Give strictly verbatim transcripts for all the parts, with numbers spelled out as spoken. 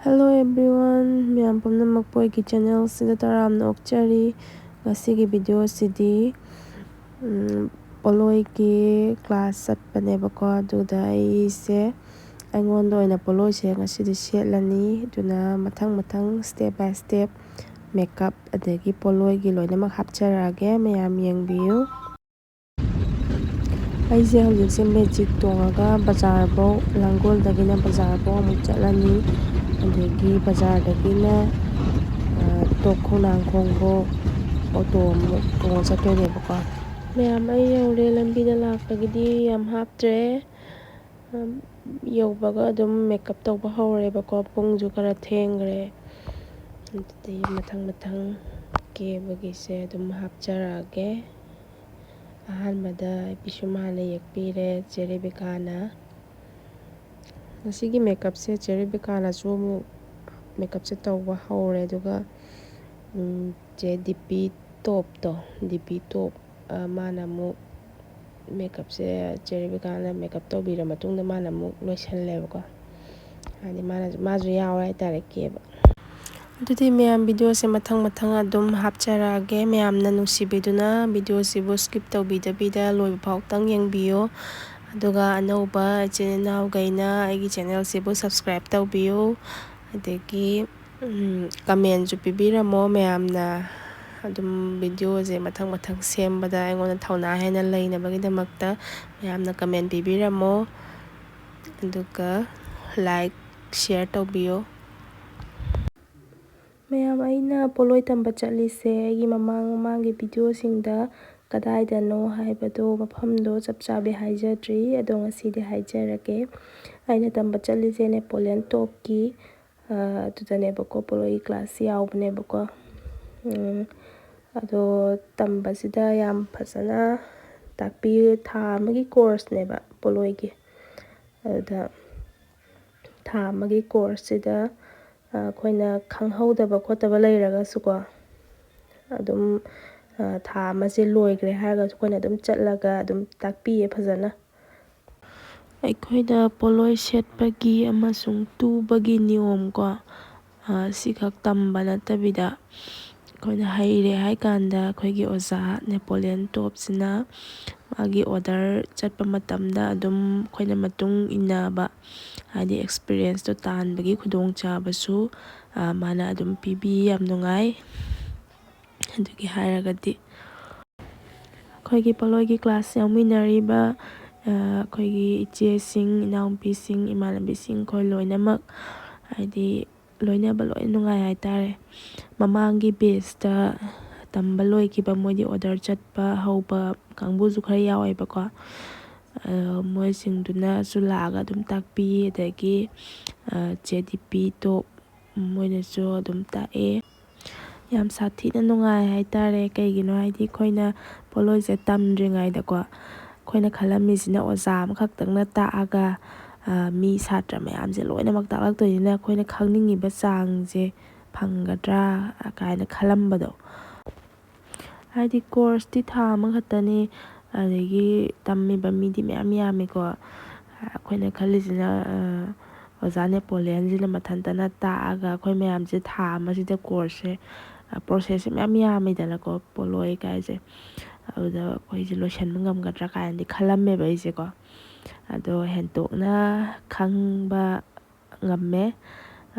Hello everyone, ꯃꯌꯥꯝ ꯄꯨꯝꯅꯃꯛꯄꯨ ꯑꯩꯒꯤ channel ꯁꯤꯗ ꯇꯔꯥꯝꯅ ꯑꯣꯛꯆꯔꯤ꯫ ꯉꯁꯤꯒꯤ video ꯁꯤꯗꯤ, ꯎꯝ, ꯄꯣꯂꯣꯏꯒꯤ class ꯆꯠꯄꯅꯦꯕꯀꯣ꯫ ꯑꯗꯨꯗ ꯑꯩꯁꯦ, ꯑꯩꯉꯣꯟꯗ ꯑꯣꯏꯅ ꯄꯣꯂꯣꯏꯁꯦ ꯉꯁꯤꯗꯤ ꯁꯦꯠꯂꯅꯤ꯫ ꯑꯗꯨꯅ ꯃꯊꯪ ꯃꯊꯪ step by step makeup ꯑꯗꯒꯤ ꯄꯣꯂꯣꯏꯒꯤ ꯂꯣꯏꯅꯃꯛ ꯍꯥꯞꯆꯔꯛꯑꯒꯦ, ꯃꯌꯥꯝ ꯌꯦꯡꯕꯤꯌꯨ꯫ ꯑꯩꯁꯦ ꯍꯧꯖꯤꯛꯁꯦ magic ꯇꯣꯡꯉꯒ ꯕꯖꯥꯔꯐꯧ, ꯂꯥꯡꯒꯣꯜꯗꯒꯤꯅ ꯕꯖꯥꯔꯐꯧ ꯑꯃꯨꯛ ꯆꯠꯂꯅꯤ꯫ ꯑꯗꯒꯤ ꯕꯖꯥꯔꯗꯒꯤꯅ, ꯑ, ꯇꯣꯞ ꯈꯣꯡꯅꯥꯡꯈꯣꯡꯐꯧ ꯑꯣꯇꯣ ꯑꯃꯨꯛ ꯇꯣꯡꯉ ꯆꯠꯇꯣꯏꯅꯦꯕꯀꯣ꯫ ꯃꯌꯥꯝ, ꯑꯩ ꯌꯧꯔꯦ꯫ ꯂꯝꯕꯤꯗ ꯂꯥꯛꯄꯒꯤꯗꯤ ꯌꯥꯝ ꯍꯥꯞꯇ꯭ꯔꯦ꯫ ꯑꯝ, ꯌꯧꯕꯒ ꯑꯗꯨꯝ makeup ꯇꯧꯕ ꯍꯧꯔꯦꯕꯀꯣ꯫ ꯄꯨꯡꯁꯨ ꯈꯔ ꯊꯦꯡꯈ꯭ꯔꯦ꯫ ꯑꯗꯨꯗꯤ ꯃꯊꯪ ꯃꯊꯪ ꯀꯦꯕꯒꯤꯁꯦ ꯑꯗꯨꯝ ꯍꯥꯞꯆꯔꯛꯑꯒꯦ꯫ ꯑꯍꯥꯟꯕꯗ ꯄꯤꯁꯨꯝ ꯍꯥꯟꯅ ꯌꯦꯛꯄꯤꯔꯦ ꯆꯦ ꯔꯦꯕꯤꯀꯥꯅ꯫ ꯉꯁꯤꯒꯤ makeupꯁꯦ ꯆꯦ ꯔꯦꯕꯤꯀꯥꯅꯁꯨ ꯑꯃꯨꯛ makeupꯁꯦ ꯇꯧꯕ ꯍꯧꯔꯦ꯫ ꯑꯗꯨꯒ, ꯎꯝ, ꯆꯦ ꯗꯤꯄꯤ ꯇꯣꯞꯇꯣ, ꯗꯤꯄꯤ ꯇꯣꯞ, ꯑ, ꯃꯥꯅ ꯑꯃꯨꯛ makeupꯁꯦ, ꯆꯦ ꯔꯦꯕꯤꯀꯥꯅ makeup ꯇꯧꯕꯤꯔ ꯃꯇꯨꯡꯗ ꯃꯥꯅ ꯑꯃꯨꯛ ꯂꯣꯏꯁꯜꯂꯦꯕꯀꯣ꯫ ꯍꯥꯏꯗꯤ ꯃꯥꯅ, ꯃꯥꯁꯨ ꯌꯥꯎꯔꯦ ꯍꯥꯏꯇꯥꯔꯦ ꯀꯦꯕ꯫ ꯑꯗꯨꯗꯤ ꯃꯌꯥꯝ videoꯁꯦ ꯃꯊꯪ ꯃꯊꯪ ꯑꯗꯨꯝ ꯍꯥꯞꯆꯔꯛꯑꯒꯦ꯫ ꯃꯌꯥꯝꯅ ꯅꯨꯡꯁꯤꯕꯤꯗꯨꯅ videoꯁꯤꯕꯨ skip ꯇꯧꯕꯤꯗꯕꯤꯗ ꯂꯣꯏꯕ ꯐꯥꯎꯇꯪ ꯌꯦꯡꯕꯤꯌꯨ꯫ ꯑꯗꯨꯒ ꯑꯅꯧꯕ ꯏꯆꯤꯟ ꯏꯅꯥꯎꯈꯩꯅ ꯑꯩꯒꯤ channelꯁꯤꯕꯨ subscribe ꯇꯧꯕꯤꯌꯨ꯫ ꯑꯗꯒꯤ, ꯎꯝ, commentꯁꯨ ꯄꯤꯕꯤꯔꯝꯃꯣ ꯃꯌꯥꯝꯅ꯫ ꯑꯗꯨꯝ videoꯁꯦ ꯃꯊꯪ ꯃꯊꯪ ꯁꯦꯝꯕꯗ ꯑꯩꯉꯣꯟꯗ ꯊꯧꯅꯥ ꯍꯦꯟꯅ ꯂꯩꯅꯕꯒꯤꯗꯃꯛꯇ ꯃꯌꯥꯝꯅ comment ꯄꯤꯕꯤꯔꯝꯃꯣ꯫ ꯑꯗꯨꯒ like, share ꯇꯧꯕꯤꯌꯣ꯫ ꯃꯌꯥꯝ, ꯑꯩꯅ ꯄꯣꯠꯂꯣꯏ ꯇꯝꯕ ꯆꯠꯂꯤꯁꯦ ꯑꯩꯒꯤ ꯃꯃꯥꯡ ꯃꯃꯥꯡꯒꯤ videoꯁꯤꯡꯗ ꯀꯗꯥꯏꯗꯅꯣ ꯍꯥꯏꯕꯗꯣ, ꯃꯐꯝꯗꯣ ꯆꯞ ꯆꯥꯕꯤ ꯍꯥꯏꯖꯗ꯭ꯔꯤ, ꯑꯗꯣ ꯉꯁꯤꯗꯤ ꯍꯥꯏꯖꯔꯒꯦ꯫ ꯑꯩꯅ ꯇꯝꯕ ꯆꯠꯂꯤꯁꯦ Napoleon Topꯀꯤ, ꯑ, ꯑꯗꯨꯗꯅꯦꯕꯀꯣ, ꯄꯣꯠꯂꯣꯏꯒꯤ class ꯌꯥꯎꯕꯅꯦꯕꯀꯣ꯫ ꯎꯝ, ꯑꯗꯣ ꯇꯝꯕꯁꯤꯗ ꯌꯥꯝ ꯐꯖꯅ ꯇꯥꯛꯄꯤ, ꯊꯥ ꯑꯃꯒꯤ courseꯅꯦꯕ ꯄꯣꯠꯂꯣꯏꯒꯤ꯫ ꯑꯗꯨꯗ ꯊꯥ ꯑꯃꯒꯤ courseꯁꯤꯗ, ꯑ, ꯑꯩꯈꯣꯏꯅ ꯈꯪꯍꯧꯗꯕ ꯈꯣꯠꯇꯕ ꯂꯩꯔꯒꯁꯨꯀꯣ, ꯑꯗꯨꯝ, ꯑ, ꯊꯥ ꯑꯃꯁꯦ ꯂꯣꯏꯈ꯭ꯔꯦ ꯍꯥꯏꯔꯒꯁꯨ ꯑꯩꯈꯣꯏꯅ ꯑꯗꯨꯝ ꯆꯠꯂꯒ ꯑꯗꯨꯝ ꯇꯥꯛꯄꯤꯌꯦ ꯐꯖꯅ꯫ ꯑꯩꯈꯣꯏꯗ ꯄꯣꯠꯂꯣꯏ ꯁꯦꯠꯄꯒꯤ ꯑꯃꯁꯨꯡ ꯇꯨꯕꯒꯤ ꯅꯤꯌꯣꯝ ꯀꯣ, ꯑ, ꯁꯤꯈꯛ ꯇꯝꯕ ꯅꯠꯇꯕꯤꯗ, ꯑꯩꯈꯣꯏꯅ ꯍꯩꯔꯦ ꯍꯥꯏ ꯀꯥꯟꯗ ꯑꯩꯈꯣꯏꯒꯤ ꯑꯣꯖꯥ ꯅꯦꯄꯣꯂꯤꯌꯟ ꯇꯣꯞꯁꯤꯅ ꯃꯥꯒꯤ ꯑꯣꯔꯗꯔ ꯆꯠꯄ ꯃꯇꯝꯗ ꯑꯗꯨꯝ ꯑꯩꯈꯣꯏꯅ ꯃꯇꯨꯡ ꯏꯟꯅꯕ, ꯍꯥꯏꯗꯤ ꯑꯦꯛꯁꯄꯤꯔꯤꯌꯦꯟꯁꯇꯣ ꯇꯥꯟꯕꯒꯤ ꯈꯨꯗꯣꯡꯆꯥꯕꯁꯨ, ꯑ, ꯃꯥꯅ ꯑꯗꯨꯝ ꯄꯤꯕꯤ꯫ ꯌꯥꯝ ꯅꯨꯡꯉꯥꯏ꯫ ꯑꯗꯨꯒꯤ ꯍꯥꯏꯔꯒꯗꯤ ꯑꯩꯈꯣꯏꯒꯤ ꯄꯣꯠꯂꯣꯏꯒꯤ ꯀ꯭ꯂꯥꯁ ꯌꯥꯎꯃꯤꯟꯅꯔꯤꯕ, ꯑ, ꯑꯩꯈꯣꯏꯒꯤ ꯏꯆꯦꯁꯤꯡ, ꯏꯅꯥꯎꯄꯤꯁꯤꯡ, ꯏꯃꯥꯟꯅꯕꯤꯁꯤꯡ, ꯑꯩꯈꯣꯏ ꯂꯣꯏꯅꯃꯛ, ꯍꯥꯏꯗꯤ, ꯂꯣꯏꯅꯕ ꯂꯣꯏ ꯅꯨꯡꯉꯥꯏ ꯍꯥꯏꯇꯥꯔꯦ꯫ ꯃꯃꯥꯡꯒꯤ ꯕꯦꯁꯇ ꯇꯝꯕ ꯂꯣꯏꯈꯤꯕ, ꯃꯣꯏꯗꯤ ꯑꯣꯔꯗꯔ ꯆꯠꯄ ꯍꯧꯕ ꯀꯥꯡꯕꯨꯁꯨ ꯈꯔ ꯌꯥꯎꯋꯦꯕꯀꯣ꯫ ꯑ, ꯃꯣꯏꯁꯤꯡꯗꯨꯅꯁꯨ ꯂꯥꯛꯑꯒ ꯑꯗꯨꯝ ꯇꯥꯛꯄꯤ꯫ ꯑꯗꯒꯤ, ꯑ, ꯆꯦ ꯗꯤꯄꯤ ꯇꯣꯞ, ꯃꯣꯏꯅꯁꯨ ꯑꯗꯨꯝ ꯇꯥꯛꯑꯦ꯫ ꯌꯥꯝ ꯁꯥꯊꯤꯅ ꯅꯨꯡꯉꯥꯏ ꯍꯥꯏꯇꯥꯔꯦ꯫ ꯀꯩꯒꯤꯅꯣ ꯍꯥꯏꯗꯤ, ꯑꯩꯈꯣꯏꯅ ꯄꯣꯠꯂꯣꯏꯁꯦ ꯇꯝꯗ꯭ꯔꯤꯉꯩꯗꯀꯣ, ꯑꯩꯈꯣꯏꯅ ꯈꯜꯂꯝꯃꯤꯁꯤꯅ ꯑꯣꯖꯥ ꯑꯃꯈꯛꯇꯪꯅ ꯇꯥꯛꯑꯒ, ꯑ, ꯃꯤ ꯁꯥꯇ꯭ꯔ ꯃꯌꯥꯝꯁꯦ ꯂꯣꯏꯅꯃꯛ ꯇꯥꯛꯂꯛꯇꯣꯏꯅꯤꯅ, ꯑꯩꯈꯣꯏꯅ ꯈꯪꯅꯤꯡꯉꯤꯕ ꯆꯥꯡꯁꯦ ꯐꯪꯒꯗ꯭ꯔꯥ ꯀꯥꯏꯅ ꯈꯜꯂꯝꯕꯗꯣ꯫ ꯍꯥꯏꯗꯤ, ꯀꯣꯔꯁꯇꯤ ꯊꯥ ꯑꯃꯈꯛꯇꯅꯤ, ꯑꯗꯒꯤ ꯇꯝꯃꯤꯕ ꯃꯤꯗꯤ ꯃꯌꯥꯝ ꯌꯥꯝꯃꯤꯀꯣ꯫ ꯑꯩꯈꯣꯏꯅ ꯈꯜꯂꯤꯁꯤꯅ, ꯑ, ꯑꯣꯖꯥ ꯅꯦꯄꯣꯂꯤꯌꯟꯁꯤꯅ ꯃꯊꯟꯇꯅ ꯇꯥꯛꯑꯒ ꯑꯩꯈꯣꯏ ꯃꯌꯥꯝꯁꯦ ꯊꯥ ꯑꯃꯁꯤꯗ ꯀꯣꯔꯁꯁꯦ, ꯑ, ꯄ꯭ꯔꯣꯁꯦꯁꯁꯦ ꯃꯌꯥꯝ ꯌꯥꯝꯃꯤꯗꯅꯀꯣ, ꯄꯣꯠꯂꯣꯏ ꯀꯥꯏꯁꯦ꯫ ꯑꯗꯨꯗ ꯑꯩꯈꯣꯏꯁꯦ ꯂꯣꯏꯁꯟꯕ ꯉꯝꯒꯗ꯭ꯔꯥ ꯀꯥꯏꯅꯗꯤ ꯈꯜꯂꯝꯃꯦꯕ ꯑꯩꯁꯦꯀꯣ꯫ ꯑꯗꯣ ꯍꯦꯟꯇꯣꯛꯅ ꯈꯪꯕ ꯉꯝꯃꯦ,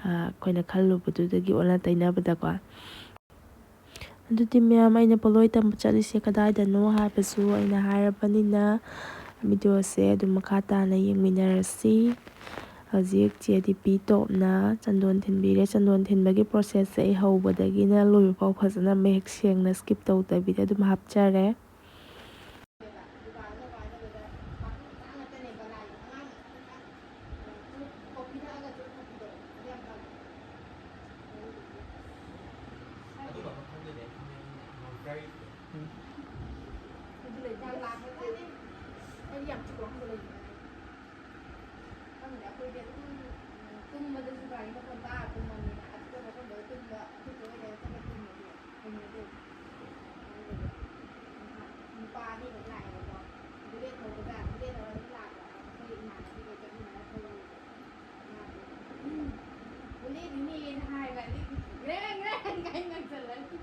ꯑ, ꯑꯩꯈꯣꯏꯅ ꯈꯜꯂꯨꯕꯗꯨꯗꯒꯤ ꯑꯣꯟꯅ ꯇꯩꯅꯕꯗꯀꯣ꯫ ꯑꯗꯨꯗꯤ ꯃꯌꯥꯝ, ꯑꯩꯅ ꯄꯣꯠꯂꯣꯏ ꯇꯝꯕ ꯆꯠꯂꯤꯁꯦ ꯀꯗꯥꯏꯗꯅꯣ ꯍꯥꯏꯕꯁꯨ ꯑꯩꯅ ꯍꯥꯏꯔꯕꯅꯤꯅ, ꯚꯤꯗꯤꯑꯣꯁꯦ ꯑꯗꯨꯝ ꯃꯈꯥ ꯇꯥꯅ ꯌꯦꯡꯃꯤꯟꯅꯔꯁꯤ꯫ ꯍꯧꯖꯤꯛ ꯆꯦ ꯗꯤꯄꯤ ꯇꯣꯞꯅ ꯆꯟꯗꯣꯟ ꯊꯤꯟꯕꯤꯔꯦ꯫ ꯆꯟꯗꯣꯟ ꯊꯤꯟꯕꯒꯤ ꯄ꯭ꯔꯣꯁꯦꯁꯁꯦ ꯑꯩ ꯍꯧꯕꯗꯒꯤꯅ ꯂꯣꯏꯕ ꯐꯥꯎ ꯐꯖꯅ ꯃꯌꯦꯛ ꯁꯦꯡꯅ ꯁ꯭ꯀꯤꯞ ꯇꯧꯗꯕꯤꯗ ꯑꯗꯨꯝ ꯍꯥꯞꯆꯔꯦ꯫ ꯑꯗꯨꯒ ꯃꯐꯝꯗꯨꯗꯤ ꯑꯩ ꯈꯪꯉꯦ, ꯈꯪꯉꯦ, ꯈꯪꯉꯦ, very good꯫ ꯎꯝ꯫ ꯑꯗꯨ ꯂꯩ ꯌꯥꯝ ꯂꯥꯡꯕꯖꯥꯠꯅꯤ꯫ ꯑꯩꯗꯤ ꯌꯥꯝ ꯆꯤꯛꯄ ꯃꯐꯝꯗ ꯂꯩꯅꯤꯡꯉꯦ꯫ ꯈꯪꯗꯦ, ꯑꯩꯈꯣꯏꯗꯤ ꯑꯗꯨꯝ, ꯎꯝ, ꯇꯨꯝꯕꯗꯁꯨ ꯒꯥꯔꯤ ꯃꯈꯣꯟ ꯇꯥꯔ ꯇꯨꯝꯃꯕꯅꯤꯅ, ꯑꯆꯤꯛꯄ ꯃꯐꯝꯗ ꯇꯨꯝꯕ, ꯑꯆꯤꯛꯄ ꯑꯣꯏꯅ ꯆꯠꯂ ꯇꯨꯝꯕꯗꯤ ꯍꯩꯅꯗꯦ꯫ ꯑꯗꯨꯒ ꯅꯨꯄꯥ ꯑꯅꯤꯈꯛ ꯂꯥꯛꯑꯦꯕꯀꯣ, ꯕꯨꯂꯦꯠ ꯊꯧꯕꯗ, ꯕꯨꯂꯦꯠ ꯊꯧꯔꯒ ꯑꯗꯨꯝ ꯂꯥꯛꯄ꯫ ꯑꯩꯈꯣꯏ ꯕꯨꯂꯦꯠꯅꯤꯅꯦꯅ ꯍꯥꯏꯕ, ꯑꯗꯩꯗꯤ ꯒ꯭ꯔꯦꯡ ꯒ꯭ꯔꯦꯡ ꯀꯥꯏꯅ ꯉꯪꯁꯜꯂꯅꯤ꯫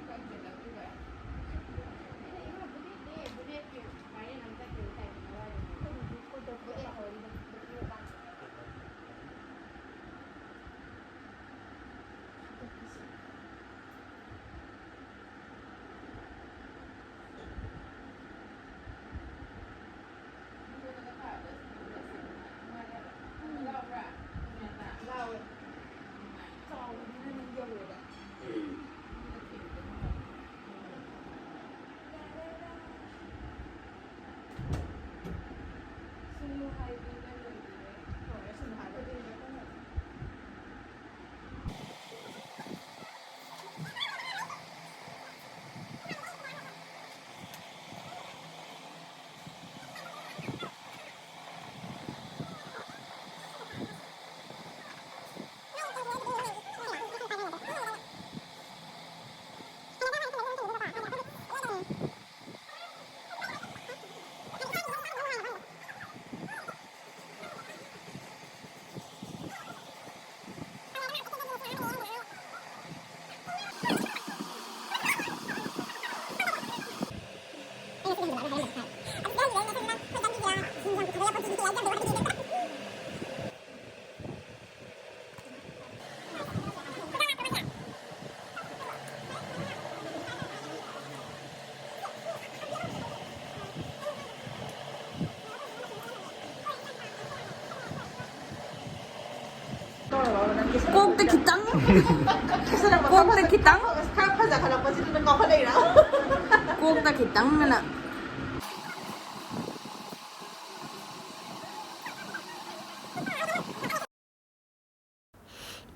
ꯉꯪꯁꯜꯂꯛꯇꯣꯏꯕ꯫ ꯑꯩꯅ, "ꯏꯃꯥ, ꯕꯨꯂꯦꯠꯅꯦ, ꯕꯨꯂꯦꯠꯀꯤ ꯚꯥꯏꯔꯦꯜ ꯑꯃ ꯆꯠꯈꯤꯕ ꯇꯥꯏꯞꯇ ꯅꯋꯥꯏꯔꯣ?" ꯕꯨꯂꯦꯠ ꯍꯧꯔꯤꯕ, ꯕꯨꯂꯦꯠ ꯃꯇꯥꯡ꯫ ꯀꯣꯛꯇ ꯈꯤꯇꯪ꯫ ꯀꯣꯛꯇ ꯈꯤꯇꯪ꯫ ꯈꯔ ꯐꯖꯈꯠꯂꯛꯄꯁꯤꯗ ꯀꯥꯎꯈꯠꯂꯛꯏꯔꯥ? ꯀꯣꯛꯇ ꯈꯤꯇꯪ ꯑꯅ꯫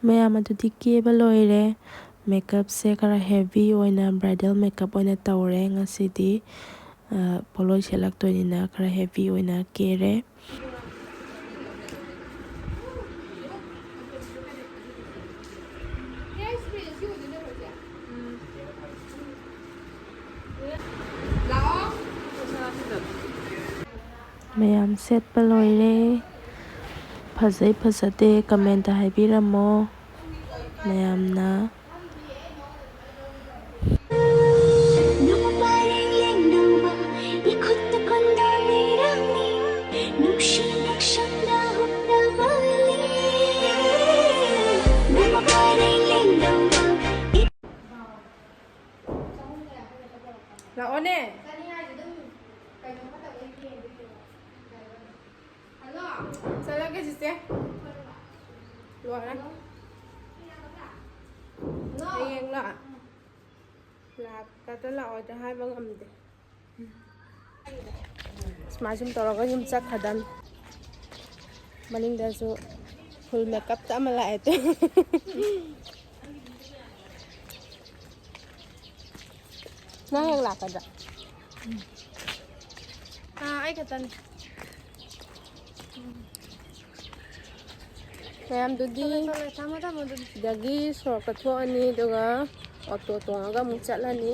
ꯃꯌꯥꯝ ꯑꯗꯨꯗꯤ ꯀꯦꯕ ꯂꯣꯏꯔꯦ꯫ ꯃꯦꯀꯞꯁꯦ ꯈꯔ ꯍꯦꯚꯤ ꯑꯣꯏꯅ, ꯕ꯭ꯔꯥꯏꯗꯜ ꯃꯦꯀꯞ ꯑꯣꯏꯅ ꯇꯧꯔꯦ ꯉꯁꯤꯗꯤ꯫ ꯑ, ꯄꯣꯠꯂꯣꯏ ꯁꯦꯠꯂꯛꯇꯣꯏꯅꯤꯅ ꯈꯔ ꯍꯦꯚꯤ ꯑꯣꯏꯅ ꯀꯦꯔꯦ꯫ ꯃꯌꯥꯝ ꯁꯦꯠꯄ ꯂꯣꯏꯔꯦ꯫ ꯐꯖꯩ ꯐꯖꯗꯦ ꯀꯃꯦꯟꯇ ꯍꯥꯏꯕꯤꯔꯝꯃꯣ ꯃꯌꯥꯝꯅ꯫ ꯂꯥꯛꯑꯣꯅꯦ꯫ ꯆꯠꯂꯒꯦ ꯆꯤꯆꯦ꯫ ꯂꯣꯏꯔꯦ꯫ ꯍꯌꯦꯡꯂꯣ? ꯂꯥꯛꯀꯗ꯭ꯔꯥ ꯂꯥꯛꯑꯣꯏꯗ꯭ꯔꯥ ꯍꯥꯏꯕ ꯉꯝꯗꯦ꯫ ꯁꯨꯃꯥꯏ ꯁꯨꯝ ꯇꯧꯔꯒ ꯌꯨꯝ ꯆꯠꯈ꯭ꯔꯗꯝꯅꯤ꯫ ꯃꯅꯤꯡꯗꯁꯨ ꯐꯨꯜ ꯃꯦꯀꯞꯇ ꯑꯃ ꯂꯥꯛꯑꯦ ꯇꯨ꯫ ꯅꯪ ꯍꯦꯛ ꯂꯥꯛꯀꯗ꯭ꯔꯥ? ꯑꯥ, ꯑꯩ ꯈꯛꯇꯅꯤ꯫ ꯃꯌꯥꯝꯗꯨꯗꯤ ꯊꯝꯃꯦ, ꯊꯝꯃꯦ, ꯊꯝꯃꯣ, ꯊꯝꯃꯣ ꯑꯗꯨꯗꯤ꯫ ꯁꯤꯗꯒꯤ ꯁꯣꯔꯣꯛꯇ ꯊꯣꯛꯑꯅꯤ, ꯑꯗꯨꯒ ꯑꯣꯇꯣ ꯇꯣꯡꯉꯒ ꯑꯃꯨꯛ ꯆꯠꯂꯅꯤ꯫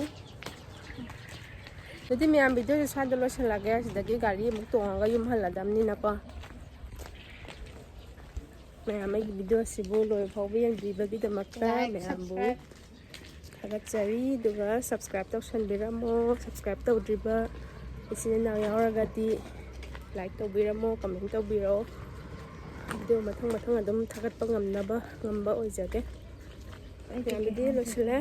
ꯑꯗꯨꯗꯤ ꯃꯌꯥꯝ ꯚꯤꯗꯤꯑꯣꯁꯦ ꯁ꯭ꯋꯥꯏꯗ ꯂꯣꯏꯁꯤꯜꯂꯒꯦ꯫ ꯁꯤꯗꯒꯤ ꯒꯥꯔꯤ ꯑꯃꯨꯛ ꯇꯣꯡꯉꯒ ꯌꯨꯝ ꯍꯜꯂꯗꯝꯅꯤꯅꯀꯣ꯫ ꯃꯌꯥꯝ ꯑꯩꯒꯤ ꯚꯤꯗꯤꯑꯣꯁꯤꯕꯨ ꯂꯣꯏꯕ ꯐꯥꯎꯕ ꯌꯦꯡꯕꯤꯕꯒꯤꯗꯃꯛꯇ ꯂꯥꯏꯛ, ꯃꯌꯥꯝꯕꯨ ꯁꯕꯁꯀ꯭ꯔꯥꯏꯕ꯫ ꯊꯥꯒꯠꯆꯔꯤ꯫ ꯑꯗꯨꯒ ꯁꯕꯁꯀ꯭ꯔꯥꯏꯕ ꯇꯧꯁꯟꯕꯤꯔꯝꯃꯣ꯫ ꯁꯕꯁꯀ꯭ꯔꯥꯏꯕ ꯇꯧꯗ꯭ꯔꯤꯕ ꯏꯆꯤꯟ ꯏꯅꯥꯎ ꯌꯥꯎꯔꯒꯗꯤ ꯂꯥꯏꯛ ꯇꯧꯕꯤꯔꯝꯃꯣ, ꯀꯃꯦꯟ ꯇꯧꯕꯤꯔꯛꯑꯣ꯫ ꯚꯤꯗꯤꯑꯣ ꯃꯊꯪ ꯃꯊꯪ ꯑꯗꯨꯝ ꯊꯥꯒꯠꯄ ꯉꯝꯅꯕ, ꯉꯝꯕ ꯑꯣꯏꯖꯒꯦ꯫ ꯃꯌꯥꯝꯒꯤꯗꯤ ꯂꯣꯏꯁꯤꯜꯂꯦ꯫